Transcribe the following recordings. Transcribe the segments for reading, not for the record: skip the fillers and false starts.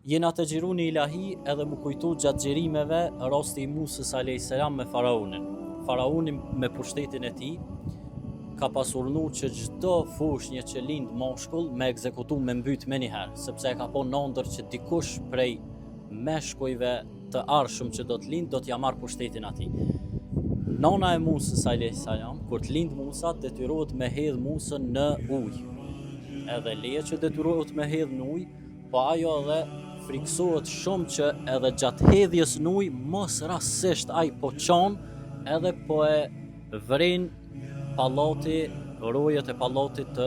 Jena te xhiru një ilahi edhe m'u kujtu gjatë xhirimeve rasti i Musës alejhi selam me faraonin. Faraoni me pushtetin e tij ka pas urdhnu që çdo foshnjë që lind mashkull me ekzekutu me mbyt menjëherë, sepse e ka pa n'andërr që dikush prej meshkujve të ardhshëm që do të lind do t'ja marrë pushtetin atij. Nana e Musës alejhi selam kur të lind Musa detyrohet me hedh Musën në ujë. Edhe leje që detyrohet me hedh në ujë, Po ajo edhe frikësohet shumë që edhe gjatë hedhjes në ujë mos rastësisht ai po qan edhe po e vren pallati, rojet e pallatit të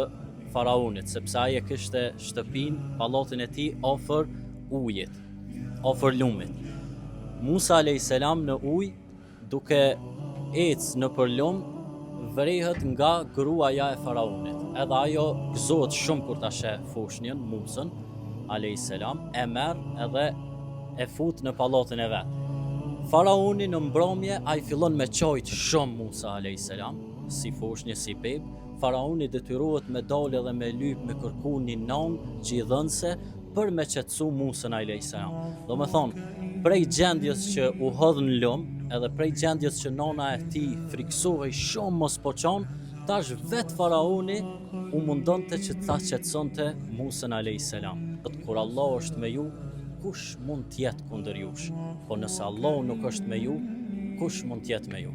faraonit, sepse ai e kishte shtëpinë, pallatin e tij afër ujit, afër lumit. Musa alayhis salam në ujë Duke ecë nëpër lumë, vrehet nga gruaja e faraonit. Edhe ajo gëzohet shumë kur ta sheh foshnjën, Musën, alejhi selam, e merr edhe e fut në pallatin e vet. Faraoni në mbrëmje ai fillon me qajt shumë Musa alejhi selam, si foshnjë, si bebë. Faraoni detyrohet me dalë edhe me lyp me kërku një nanë gjidhënëse për me qetësu Musën alejhi selam. Domethonë, prej gjendjes që u hodh në lum, edhe prej gjendjes që nana e tij frikësohej shumë mos po qan, tash vetë faraoni u mundonte që ta qetësonte Musën alejhi selam. Kur Allahu është me ju, kush mund të jetë kundër jush? Po nëse Allahu nuk është me ju, kush mund të jetë me ju?